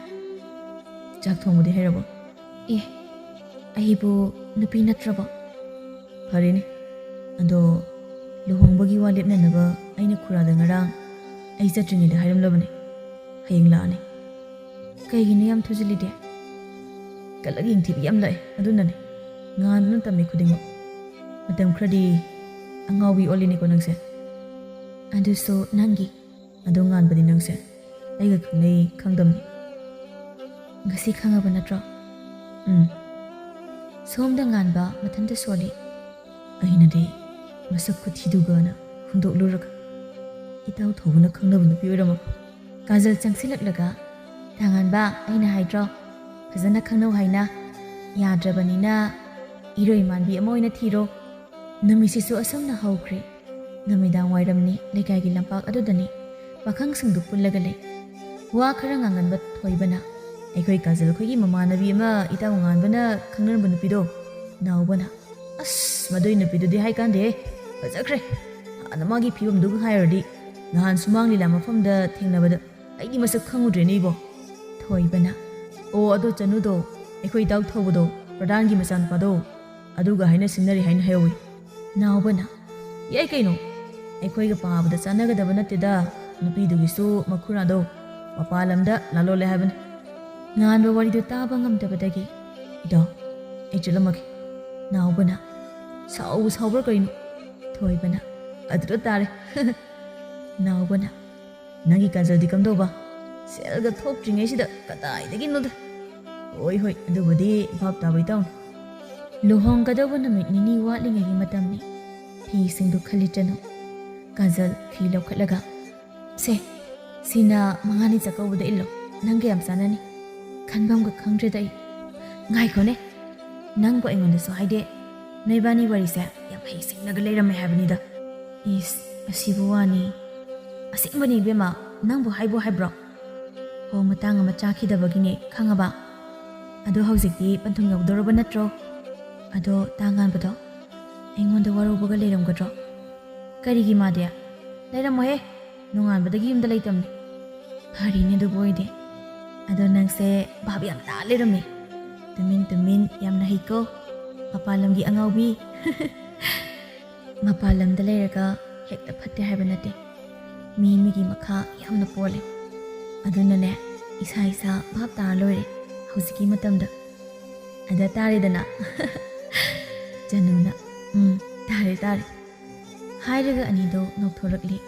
"ꯆꯥꯛ ꯊꯣꯡꯕꯗꯤ ꯍꯩꯔꯕꯣ?" "ꯑꯦ, ꯑꯩꯕꯨ ꯅꯨꯄꯤ ꯅꯠꯇ꯭ꯔꯕꯣ?" "ꯐꯔꯦꯅꯦ, ꯑꯗꯣ ꯂꯨꯍꯣꯡꯕꯒꯤ ꯋꯥ ꯂꯦꯞꯅꯅꯕ ꯑꯩꯅ ꯈꯨꯔꯥꯗ ꯉꯔꯥꯡ ꯑꯩ ꯆꯠꯇ꯭ꯔꯤꯉꯩꯗ ꯍꯥꯏꯔꯝꯂꯕꯅꯦ꯫ ꯍꯌꯦꯡ ꯂꯥꯛꯑꯅꯤ꯫" "ꯀꯩꯒꯤꯅꯣ ꯌꯥꯝ ꯊꯨꯖꯤꯜꯂꯤꯗꯤ?" "ꯀꯂꯛ ꯌꯦꯡꯊꯤꯕꯤ ꯌꯥꯝ ꯂꯥꯛꯑꯦ, ꯑꯗꯨꯅꯅꯦ꯫ ꯉꯥꯟꯕꯅ ꯇꯝꯃꯤ ꯈꯨꯗꯤꯡꯃꯛ꯫ ꯃꯇꯝ ꯈꯔꯗꯤ ꯑꯉꯥꯎꯕꯤ ꯑꯣꯜꯂꯤꯅꯦꯀꯣ ꯅꯪꯁꯦ꯫" "ꯑꯗꯨꯁꯨ ꯅꯪꯒꯤ꯫" "ꯑꯗꯣ ꯉꯥꯟꯕꯗꯤ ꯅꯪꯁꯦ ꯑꯩꯒ ꯈꯪꯅꯩ ꯈꯪꯗꯝꯅꯤ꯫" "ꯉꯁꯤ ꯈꯪꯉꯕ ꯅꯠꯇ꯭ꯔꯣ?" "ꯎꯝ꯫" ꯁꯣꯝꯗ ꯉꯥꯟꯕ ꯃꯊꯟꯇ ꯁꯣꯜꯂꯤ꯫ ꯑꯩꯅꯗꯤ ꯃꯁꯛ ꯈꯨꯊꯤꯗꯨꯒꯅ ꯍꯨꯟꯗꯣꯛꯂꯨꯔꯒ ꯏꯇꯥꯎ ꯊꯧꯕꯅ ꯈꯪꯅꯕ ꯅꯨꯄꯤ ꯑꯣꯏꯔꯝꯃꯕ꯫ ꯀꯥꯖꯜ ꯆꯪꯁꯤꯜꯂꯛꯂꯒ, "ꯇꯥꯉꯥꯟꯕ, ꯑꯩꯅ ꯍꯥꯏꯗ꯭ꯔꯣ, ꯐꯖꯅ ꯈꯪꯅꯧ ꯍꯥꯏꯅ꯫ ꯌꯥꯗ꯭ꯔꯕꯅꯤꯅ ꯏꯔꯣꯏ ꯃꯥꯟꯕꯤ ꯑꯃ ꯑꯣꯏꯅ ꯊꯤꯔꯣ꯫" ꯅꯨꯃꯤꯠꯁꯤꯁꯨ ꯑꯁꯨꯝꯅ ꯍꯧꯈ꯭ꯔꯦ꯫ ꯅꯨꯃꯤꯗꯥꯡ ꯋꯥꯏꯔꯝꯅꯤ, ꯂꯩꯀꯥꯏꯒꯤ ꯂꯝꯄꯥꯛ ꯑꯗꯨꯗꯅꯤ ꯄꯥꯈꯪꯁꯤꯡꯗꯨ ꯄꯨꯜꯂꯒ ꯂꯩ꯫ ꯋꯥ ꯈꯔ ꯉꯥꯡꯒꯟꯕ ꯊꯣꯏꯕꯅ, "ꯑꯩꯈꯣꯏ ꯀꯥꯖꯜ ꯈꯣꯏꯒꯤ ꯃꯃꯥꯟꯅꯕꯤ ꯑꯃ ꯏꯇꯥꯎ ꯉꯥꯟꯕꯅ ꯈꯪꯅꯔꯝꯕ ꯅꯨꯄꯤꯗꯣ꯫" ꯅꯥꯎꯕꯅ, "ꯑꯁ, ꯃꯗꯨꯏ ꯅꯨꯄꯤꯗꯨꯗꯤ ꯍꯥꯏꯀꯥꯟꯗꯦ, ꯐꯖꯈ꯭ꯔꯦ꯫ ꯍꯥꯟꯅ ꯃꯥꯒꯤ ꯐꯤꯕꯝꯗꯨꯒ ꯍꯥꯏꯔꯨꯔꯗꯤ, ꯅꯍꯥꯟ ꯁꯨꯃꯥꯡ ꯂꯤꯂꯥ ꯃꯐꯝꯗ ꯊꯦꯡꯅꯕꯗ ꯑꯩꯗꯤ ꯃꯁꯛ ꯈꯪꯉꯨꯗ꯭ꯔꯦꯅꯦ ꯏꯕꯣ꯫" ꯊꯣꯏꯕꯅ, "ꯑꯣ, ꯑꯗꯣ ꯆꯅꯨꯗꯣ, ꯑꯩꯈꯣꯏ ꯏꯇꯥꯎ ꯊꯧꯕꯗꯣ, ꯄ꯭ꯔꯙꯥꯟꯒꯤ ꯃꯆꯥꯅꯨꯄꯥꯗꯣ, ꯑꯗꯨꯒ ꯍꯥꯏꯅ ꯁꯤꯡꯅꯔꯤ ꯍꯥꯏꯅ ꯍꯥꯏꯍꯧꯋꯤ꯫" ꯅꯥꯎꯕꯅ, "ꯌꯥꯏ ꯀꯩꯅꯣ, ꯑꯩꯈꯣꯏꯒ ꯄꯥꯕꯗ ꯆꯥꯟꯅꯒꯗꯕ ꯅꯠꯇꯦꯗ, ꯅꯨꯄꯤꯗꯨꯒꯤꯁꯨ ꯃꯈꯨꯔꯥꯗꯣ ꯃꯄꯥꯟ ꯂꯝꯗ ꯂꯥꯂꯣꯜꯂꯦ ꯍꯥꯏꯕꯅꯤ꯫" ꯉꯥꯟꯕ ꯋꯥꯔꯤꯗꯨ ꯇꯥꯕ ꯉꯝꯗꯕꯗꯒꯤ, "ꯏꯇꯥꯎ, ꯑꯩ ꯆꯠꯂꯝꯃꯒꯦ꯫" ꯅꯥꯎꯕꯅ, "ꯁꯥꯎꯕꯨ ꯁꯥꯎꯕ꯭ꯔꯥ ꯀꯩꯅꯣ?" ꯊꯣꯏꯕꯅ, ꯑꯗꯨꯗ ꯇꯥꯔꯦ꯫ ꯅꯥꯎꯕꯅ, "ꯅꯪꯒꯤ ꯀꯥꯖꯜꯗꯤ ꯀꯝꯗꯧꯕ? ꯁꯦꯜꯒ ꯊꯣꯛꯇ꯭ꯔꯤꯉꯩꯁꯤꯗ ꯀꯗꯥꯏꯗꯒꯤꯅꯣꯗ?" "ꯍꯣꯏ ꯍꯣꯏ, ꯑꯗꯨꯕꯨꯗꯤ ꯚꯥꯞ ꯇꯥꯕꯩ ꯇꯧꯅꯤ"꯫ ꯂꯨꯍꯣꯡꯒꯗꯧꯕ ꯅꯨꯃꯤꯠ ꯅꯤꯅꯤ ꯋꯥꯠꯂꯤꯉꯩꯒꯤ ꯃꯇꯝꯅꯤ꯫ ꯐꯤꯁꯤꯡꯗꯨ ꯈꯜꯂꯤ ꯆꯅꯨ꯫ ꯀꯥꯖꯜ ꯐꯤ ꯂꯧꯈꯠꯂꯒ, "ꯁꯦ, ꯁꯤꯅ ꯃꯉꯥꯅꯤ ꯆꯥꯛꯀꯧꯕꯗ ꯏꯜꯂꯣ꯫ ꯅꯪꯒ ꯌꯥꯝ ꯆꯥꯟꯅꯅꯤ꯫ ꯈꯟꯐꯝꯒ ꯈꯪꯗ꯭ꯔꯦꯗ ꯑꯩ꯫ ꯉꯥꯏꯈꯣꯅꯦ, ꯅꯪꯕꯨ ꯑꯩꯉꯣꯟꯗꯁꯨ ꯍꯥꯏꯗꯦ꯫ ꯅꯣꯏꯕꯥꯅꯤ ꯋꯥꯔꯤꯁꯦ ꯌꯥꯝ ꯍꯩꯁꯤꯡꯅꯒ ꯂꯩꯔꯝꯃꯦ ꯍꯥꯏꯕꯅꯤꯗ"꯫ "ꯏꯁ, ꯑꯁꯤꯕꯨ ꯋꯥꯅꯤ꯫ ꯑꯁꯦꯡꯕꯅꯤ ꯏꯕꯦꯝꯃ, ꯅꯪꯕꯨ ꯍꯥꯏꯕꯨ ꯍꯥꯏꯕ꯭ꯔꯣ? ꯍꯣ, ꯃꯇꯥꯡ ꯑꯃ ꯆꯥꯈꯤꯗꯕꯒꯤꯅꯦ, ꯈꯪꯉꯕ? ꯑꯗꯣ ꯍꯧꯖꯤꯛꯇꯤ ꯄꯟꯊꯨꯡ ꯌꯧꯗꯧꯔꯕ ꯅꯠꯇ꯭ꯔꯣ? ꯑꯗꯣ ꯇꯥꯉꯥꯟꯕꯗꯣ ꯑꯩꯉꯣꯟꯗ ꯋꯥꯔꯧꯕꯒ ꯂꯩꯔꯝꯒꯗ꯭ꯔꯣ?" "ꯀꯔꯤꯒꯤ ꯃꯥꯗꯤ? ꯂꯩꯔꯝꯃꯣꯍꯦ, ꯅꯣꯡꯉꯥꯟꯕꯗꯒꯤ ꯌꯨꯝꯗ ꯂꯩꯇꯝꯅꯤ"꯫ "ꯐꯔꯤꯅꯦ ꯑꯗꯨꯕꯨ ꯑꯣꯏꯗꯤ꯫ ꯑꯗꯣ ꯅꯪꯁꯦ ꯚꯥꯞ ꯌꯥꯝ ꯇꯥ ꯂꯩꯔꯝꯃꯦ꯫ ꯇꯨꯃꯤꯟ ꯇꯨꯃꯤꯟ ꯌꯥꯝꯅ ꯍꯩꯀꯣ, ꯃꯄꯥꯟ ꯂꯝꯒꯤ ꯑꯉꯥꯎꯕꯤ"꯫ "ꯃꯄꯥꯟ ꯂꯝꯗ ꯂꯩꯔꯒ ꯍꯦꯛꯇ ꯐꯠꯇꯦ ꯍꯥꯏꯕ ꯅꯠꯇꯦ꯫ ꯃꯤ ꯃꯤꯒꯤ ꯃꯈꯥ ꯌꯥꯝꯅ ꯄꯣꯜꯂꯦ꯫ ꯑꯗꯨꯅꯅꯦ, ꯏꯁꯥ ꯏꯁꯥ ꯚꯥꯞ ꯇꯥꯔ ꯂꯣꯏꯔꯦ ꯍꯧꯖꯤꯛꯀꯤ ꯃꯇꯝꯗ꯫ ꯑꯗ ꯇꯥꯔꯦꯗꯅ"꯫ ꯆꯅꯨꯅ, "ꯎꯝ, ꯇꯥꯔꯦ, ꯇꯥꯔꯦ"꯫ ꯍꯥꯏꯔꯒ ꯑꯅꯤꯗꯣ ꯅꯣꯛꯊꯣꯔꯛꯂꯤ꯫